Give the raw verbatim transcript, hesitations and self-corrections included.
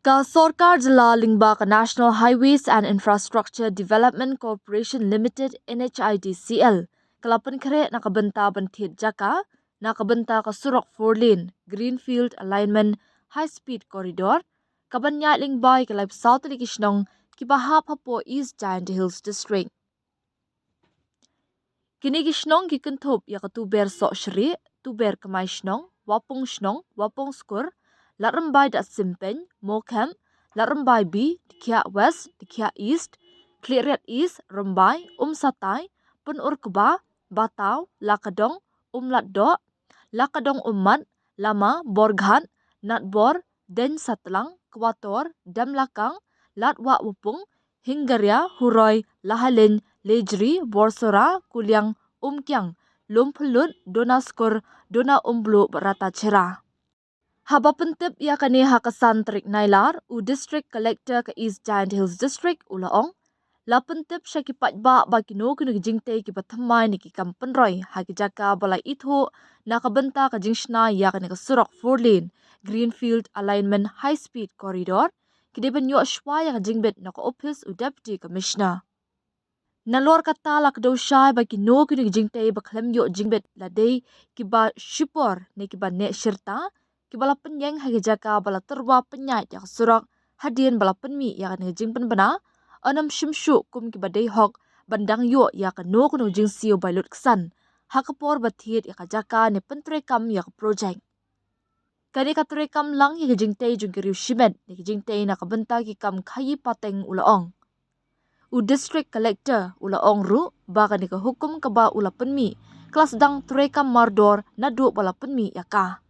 Ka Sorkar Jylla lyngba ka National Highways and Infrastructure Development Corporation Limited, N H I D C L, ka la pynkhreh na ka bynta ban thied jaka na ka bynta ka surok four lane, Greenfield Alignment High Speed Corridor, kaban ïaid lyngba ïa ki laiphew saw tylli ki shnong kiba hap hapoh East Jaintia Hills District. Kine ki shnong ki kynthup ïa ka Tuber Sohshrieh, Tuber Kmai Shnong, Wapung Shnong, Wapung Skur, Ladrymbai Dasim Peng, Mawkham, Ladrymbai B, Dkhiah West, Dkhiah East, Khliehriat East, Rymbai, Umsatai, Pynurkba, Bataw, Lakadong, Umladdoh, Lakadong Ummat, Lama, Borghat, Natbor, Deiñ Satlang, Kwator, Demlakang, Ladwah Wapung, Hingaria, Huroi, Lahaleiñ, Lejri, Borsora, Kuliang, Umkiang, Lumphlud, Dona Skur, Dona Umbluh bad Ratacherra. Haba pyntip ïa kane ha ka san tarik Nailar, u District Collector ka East Jaintia Hills District u la ong, la pyntip sha ki paidbah ba kino kino ki jingtei kiba thymmai ne ki kam pynroi ha ki jaka ba la ithuh na ka bynta ka jingshna ïa kane ka surok four lane, Greenfield Alignment High Speed Corridor, ki dei ban ïoh shuwa ïa ka jingbit na ka ophis u Deputy Commissioner. Nalor kata, la kdew shai ba kino kino ki jingtei ba khlem ïoh jingbit la dei kiba shipor ne kiba neh shirta, kiba la pynïeng ha ki jaka ba la tyrwa pynïaid ïa ka surok hadien ba la pynmih ïa kane ka jingpynbna, ym shym shuh kum kiba dei hok ban dang ïoh ïa kano kano jingsiew bai lut ksan ha ka por ba thied ïa ka jaka ne pyntreikam ïa ka projek. Kane ka treikam lang ïa ki jingtei jong ki riew shimet ne ki jingtei na ka bynta ki kam khaïi pateng, u la ong. U District Collector u la ong ruh ba kane ka hukum kaba u la pynmih ka la sdang treikam mardor naduh ba la pynmih ïa ka.